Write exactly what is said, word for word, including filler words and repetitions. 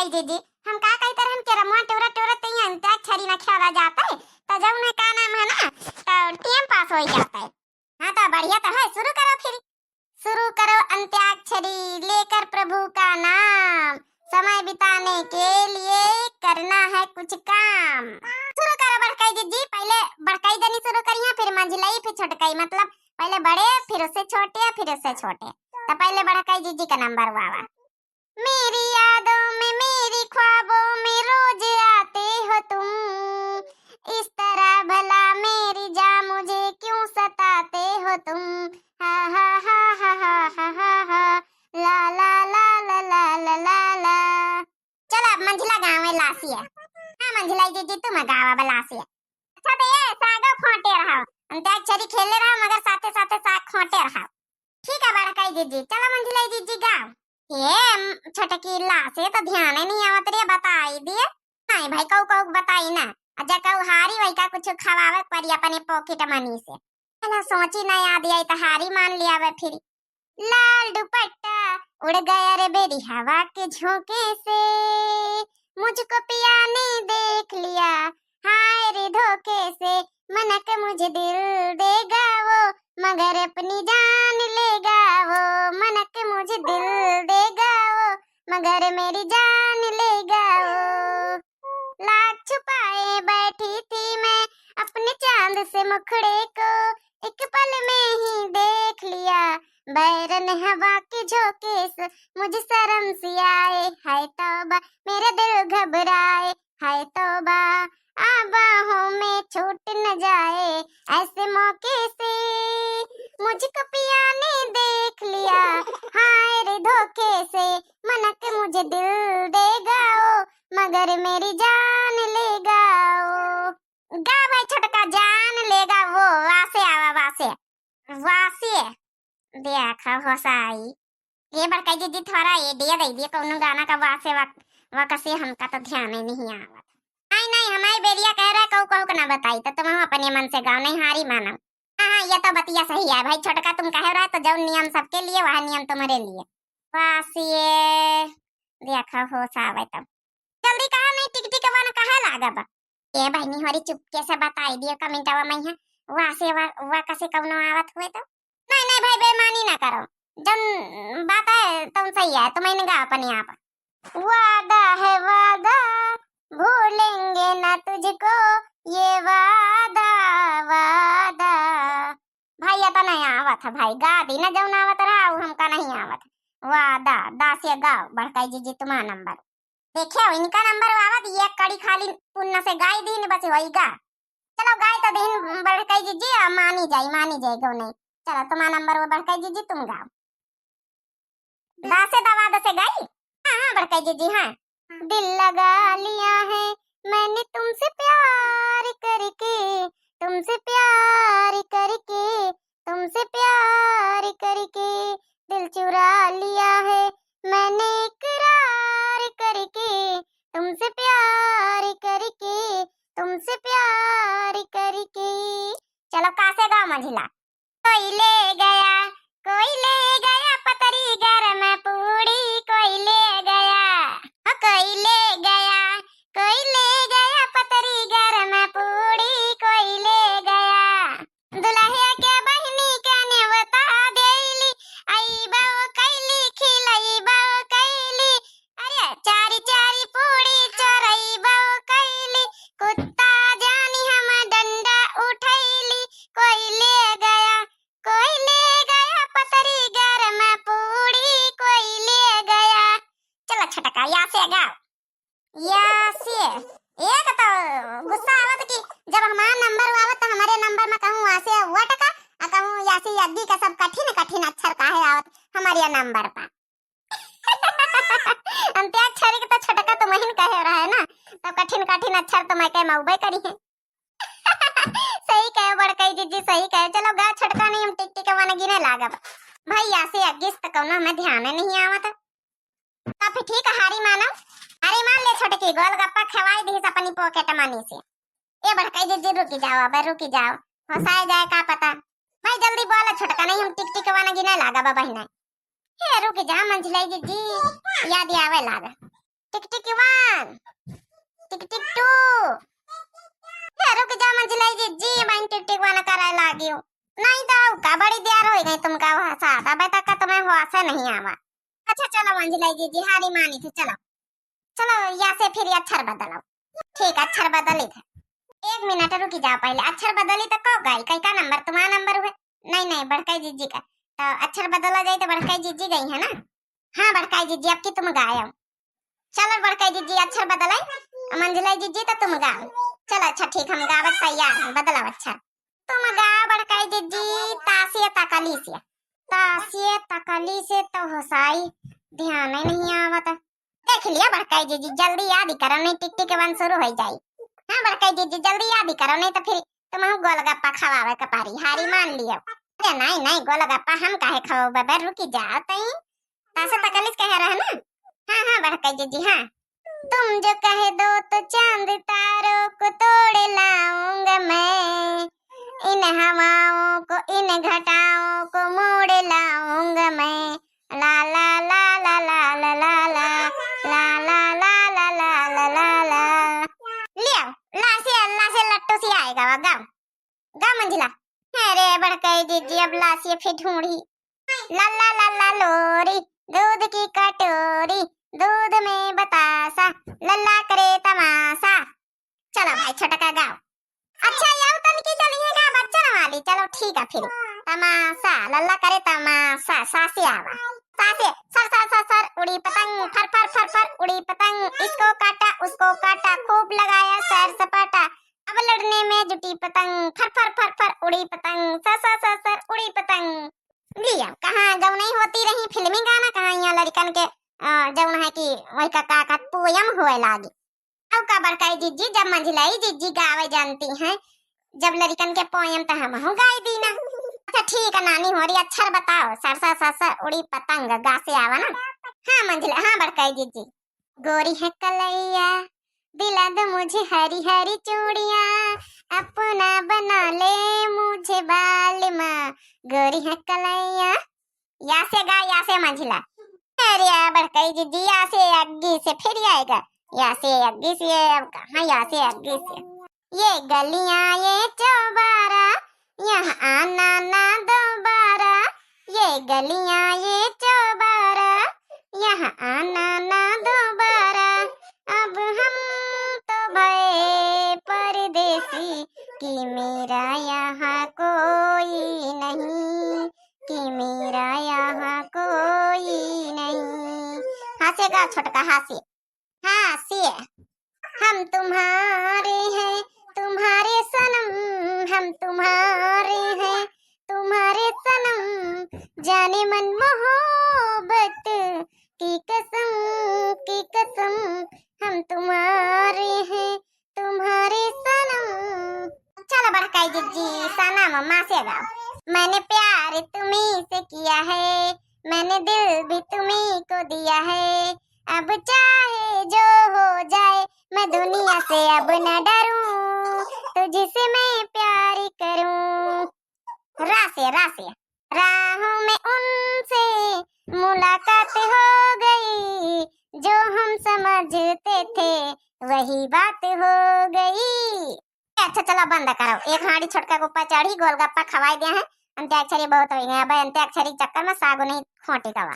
ए जीजी, हम का कहते रहन कि रमुआ टोरा टोरा ते ही अंताक्षरी ना खेला जाता है, तो जौन है का नाम है ना, तो टाइम पास हो जाता है। हाँ, तो बढ़िया तो है, शुरू करो फिर। शुरू करो अंत्याक्षरी, लेकर प्रभु का नाम, समय बिताने के लिए करना है कुछ काम। शुरू करो बड़काई जीजी, पहले बड़काई जनी शुरू करिया, फिर मंझिलाई, फिर छोटकाई, मतलब पहले बड़े, फिर उससे छोटे, फिर उससे छोटे। तो पहले बड़काई जीजी का नंबर आवा। मेरी यादों में, मेरी ख्वाबों में रोज आते हो तुम, इस तरह भला मेरी जान मुझे क्यों सताते हो तुम, हा हा हा हा हा हा हा हा, ला ला ला ला ला ला ला ला। चलो, अब मंझिला गावे लासिया। हाँ, मंझिला जीजी, तुम गावा बलासिया। अच्छा, तो ये सागो खोटे रहो, अंताक्षरी खेले रहो, मगर साथे साथे साग खोटे रहो। ठीक है बड़काई जीजी, चलो मंझिला जीजी गाओ। ये, म, छोटकी लासे तो ध्यान ही नहीं आवत रे, बताई दिए। नहीं भाई, कहू कहू बताई ना। अच्छा, कहू हारी वही का कुछ खवावे परी अपने पॉकेट मनी से। चलो सोची ना, याद आई तो हारी मान लिया वे फिर। लाल दुपट्टा उड़ गया रे बेरी हवा के झोंके से, मुझको पिया ने देख लिया हाय रे धोखे से, मनक मुझे दिल देगा वो, मगर अपनी जान लेगा वो, मनक मुझे दिल देगा वो, मगर मेरी जान लेगा वो। लाख छुपाए बैठी थी मैं अपने चांद से मुखड़े को, एक पल में ही देख लिया बैरन हवा के झोंके से, मुझे शर्म सी आए, हाय तौबा, मेरा दिल घबराए, हाय तौबा, आ बाहों में छूट न जाए ऐसे मौके से, मुझको पिया ने देख लिया हाय रे धोखे से, मनक मुझे दिल देगा वो, मगर मेरी जान लेगा वो। गा भाई छोटका, जान लेगा वो, वासे आवा, वासे। वासे। देखा होसाई। ये बड़काई जीजी, थोड़ा idea दे दिए कौनो गाना का वासे वा, वा कसे, हमका तो ध्यान ही नहीं आवत। नहीं, नहीं, हमारी बेरिया कह रहा है, कहू, कहू के ना बताई, तो तुम अपने मन से गाओ, नहीं हारी मानो। हाँ, हाँ, ये तो बतिया सही है भाई, छोटका तुम कह रहा है, तो जौन नियम सबके लिए, वह नियम तुम्हारे लिए। वासिए, देखा होस आवे तो। जल्दी कहा, नहीं टिकटिकवा न कहा लागब। ए बहिनी होरी, चुपके से बताई दियो कमेंटवा में है, वासे वा, वा कसे कौनो आवत हुए तो। नहीं, नहीं भाई, बेईमानी ना करो, जौन बात है तुम सही है, तुम इनका अपने आप। वादा है वादा, भूलेंगे ना तुझको, ये वादा, वादा। भाई, ये तो नहीं आवत है भाई, गा दी ना, जौन आवत रहा, वो हमका नहीं आवत। वादा, दासिया गाओ, बड़काई जीजी तुम्हारा नंबर। देखियो, इनका नंबर आवत, ये कड़ी खाली पुन्ना से गाई दीन, बस वही गा। चलो, गाई तो दीन बड़काई जीजी, आ, मानी जाई, मानी जाई गो नहीं। चलो, तुम्हारा नंबर वो बड़काई जीजी, तुम गाओ। दा से दवा द से गाई? हाँ, हाँ, बड़काई जीजी, हाँ। दिल लगा लिया है मैंने तुमसे प्यार करके, तुमसे प्यार करके, तुमसे प्यार करके, दिल चुरा लिया है मैंने इकरार करके, तुमसे प्यार करके, तुमसे प्यार करके। चलो, का से गाओ मंझिला। कोई ले गया, कोई ले गया पतरी गरम पूड़ी, कोई ले गया, ओ कोई ले गया, कोई ले गया पतरी गरम पूड़ी, कोई ले गया। दुल्हे के बहिनी के नेवता देली, अइबो कइली, खिलइबो कइली। अरे चारी चारी पूड़ी चोरइबो कइली, कुत्ता जानी हम डंडा उठइली। कोई ले गया, कोई ले गया पतरी गरम पूड़ी, कोई ले गया। चलो छोटका, या से गाओ। या से। एक तो गुस्सा आवत कि जब हमार नंबर आवत तो हमारे नंबर में कहूँ वासे वटका, आ कहूँ यासी यग्गी का सब कठिन कठिन अक्षर काहे आवत हमारे नंबर पर। अंत्याक्षरी के तो छोटका तुम ही कहे रहे ना, तो कठिन कठिन अक्षर तो मैं कहे मऊबे करी है। सही कहे बड़कई जीजी, सही कहे। चलो गा छोटका, नहीं हम टिक टिक वन गिने लागब। भाई यासी यग्गी से तो कौनो हमें ध्यान नहीं आवत। तब फिर ठीक है, हारी मानो, हारी मान ले छोटकी, गोलगप्पा खवाई दीस अपनी पॉकेट मनी से। ए बड़कई जीजी रुकी जाओ, अब रुकी जाओ, होसाए जाए का पता। भाई जल्दी बोला छोटका, नहीं हम टिक टिक वन गिने लागब बहिना। ए रुकी जा मंझिलई जीजी, याद आवे लाग। टिक टिक वन, टिक टिक टू। हे रुक जा मंझिलाई जिज्जी, मैं टिक टिक वन करे लागी हूँ। नहीं तो का बड़ी देर होइ गई तुमका वहाँ साथ, अबे तक का तुम्हें होश नहीं आवा। अच्छा चलो मंझिलाई जिज्जी, हारी मानी थे, चलो। चलो, या से फिर अक्षर बदलो। ठीक, अक्षर बदली थे। एक मिनट रुकी जाओ पहले, अक्षर बदली तो कब गाई? कई का नंबर, तुम्हारा नंबर हुए? नहीं, नहीं, बड़काई जिज्जी का। तो अक्षर बदला जाए तो बड़काई जिज्जी गई है ना? हाँ, बड़काई जिज्जी, अब की तुम गायो। चलो बड़काई जिज्जी, अक्षर बदलाई, मंझिलाई जिज्जी तो तुम गाओ। चलो, अच्छा ठीक, हम गावत तैयार हैं, बदलाओ अक्षर। तुम गाओ बड़काई जिज्जी, तासिया तकली से। तासिया तकली से तो होसाई ध्यान ही नहीं आवत। देख लिया बड़काई जिज्जी, जल्दी याद ही करो, नहीं टिक टिक वन शुरू हो जाई। हाँ बड़काई जिज्जी, जल्दी याद ही करो, नहीं तो फिर तुमहू गोलगप्पा खवावे के पारी, हारी मान लियो। अरे नहीं, नहीं, गोलगप्पा हम काहे खवाबे, रुकी जाओ तई। तासे तकलीस कहे रहे ना? हाँ, हाँ, बड़काई जिज्जी, हाँ। तुम जो कह दो तो चांद तारों को तोड़ लाऊंगा मैं, इन हवाओं को, इन घटाओं को मोड़ लाऊंगा मैं। ला ला ला ला ला ला ला ला। लियो, ला से, ला से लट्टू से आएगा वा, गाओ, गाओ मंझिला। अरे बड़काई जिज्जी, अब ला से फिर ढूंढी। लल्ला लल्ला लोरी, दूध की कटोरी, दूध में बतासा, लल्ला करे तमाशा। चलो भाई छोटका गाओ। अच्छा, ये तनकी चली है का बच्चन वाली? चलो ठीक है फिर। तमाशा, लल्ला करे तमाशा, सा से आवा। सा से, सर सर सर सर उड़ी पतंग, फर फर फर फर उड़ी पतंग, इसको काटा उसको काटा, खूब लगाया सैर सपाटा, अब लड़ने में जुटी पतंग, फर फर फर फर उड़ी पतंग, सर सर सर सर उड़ी पतंग। लिया, कहाँ जौन नहीं होती रही फिल्मी गाना, कहाँ यहाँ लड़कन के, अ, जौन है कि वही का, का, का पोयम होए लागी। अब का बड़काई जिज्जी, जब मंझिलाई जिज्जी गावे जानती हैं, जब लड़कन के पोयम तो हमहू गाई दी ना। अच्छा ठीक है नानी होरी, अक्षर बताओ, सरसा सरसा उड़ी पतंग, गा से आवा ना। हाँ मंझिला, हाँ बड़काई जिज्जी। गोरी है कलैया, दिला दो मुझे हरी हरी चूड़ियाँ, अपना बना ले मुझे बालमा। गोरी है कलैया, या से गा, या से मंझिला। अरे बड़काई जिज्जी, या से अग्गी से फिर आएगा। या से अग्गी से, अब कहाँ या से अग्गी से। ये गलियाँ ये चौबारा, यहाँ आना ना दोबारा। ये गलियाँ ये चौबारा, यहाँ आना ना दोबारा। अब हम तो भए परदेसी, कि मेरा यहाँ कोई नहीं, कि मेरा यहाँ कोई नहीं। हाँ से गा छोटका, हाँ से। हाँ से। हम तुम्हारे हैं, तुम्हारे सनम, हम तुम्हारे हैं, तुम्हारे सनम, जाने मन मोहब्बत की कसम, की कसम, हम तुम्हारे हैं, तुम्हारे सनम। चलो बड़काई जिज्जी, सनम मा से गाओ। मैंने प्यार तुम्ही से किया है, मैंने दिल भी तुम्ही को दिया है, अब चाहे जो हो जाए, मैं दुनिया से अब न डरूं, तुझसे मैं प्यार करूं। रा से, रा से। राहों में उनसे मुलाकात हो गई, जो हम समझते थे वही बात हो गई। अच्छा चलो बंद करो, एक हांडी छोटका के ऊपर चढ़ी, गोलगप्पा खवाई दिया है, अंत्याक्षरी बहुत हो गया। अब अंत्याक्षरी के चक्कर में सागो नहीं खोटी गवा।